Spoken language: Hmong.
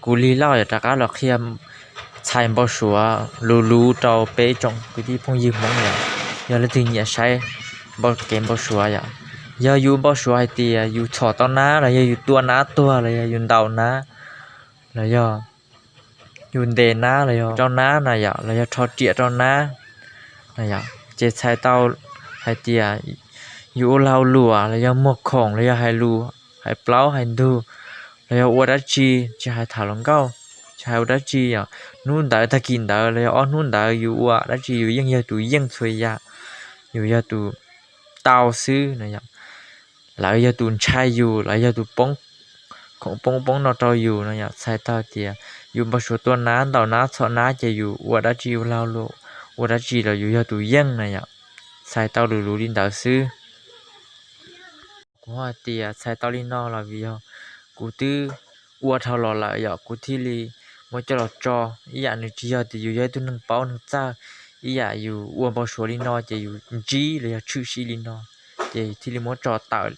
Kuv Lig Lauj yog rov qab los qhia txhais npau suav luv luv rau peb tsoom kwv tij phooj ywg Hmoob yom. Yog leej twg nyiam saib kev npau suav yom, yog yus npau suav hais tias yus txhom tau nab los yog yus tua nab tuag los yog yus ntaus nab los yog yus ntes nab los yog rau nab na yom, los yog rho riam rau nab na yom, ces txhais tau hais tias yus ua lag luam los yog muag khoom los yog hais lus hais plaub hais ntug los yog ua dab tsi, tsis hais tham hluas nkauj, tsis hais ua dab tsi yom, hnub ntawd tag kis ntawd los yog ob hnub ntawd yus ua dab tsi yus yeej yog tus yeej txhua yam, yus yog tus tau xwb na yom. Lawv yog tus ntshai yus, lawv yog tus poob khoom poob poob no rau yus no yom. Txhais tau tias yus npau suav tua nab ntaus nab txhom nab ces yus ua dab tsi ua lag luam ua dab tsi los yus yog tus yeej na yom. Txhais tau luv luv li ntawd xwb. Kuv hais tias txhais tau li no los vim yog kuv twb ua dhau los lawm yom, kuv thiaj li muab coj los tso. Ib yam nws tsis yog tias yus yog ib tug neeg paub neeg txawj, ib yam yus ua npau suav li no ces yus ntsib los yog tshwm sim li no, ces thiaj li muab tso tawm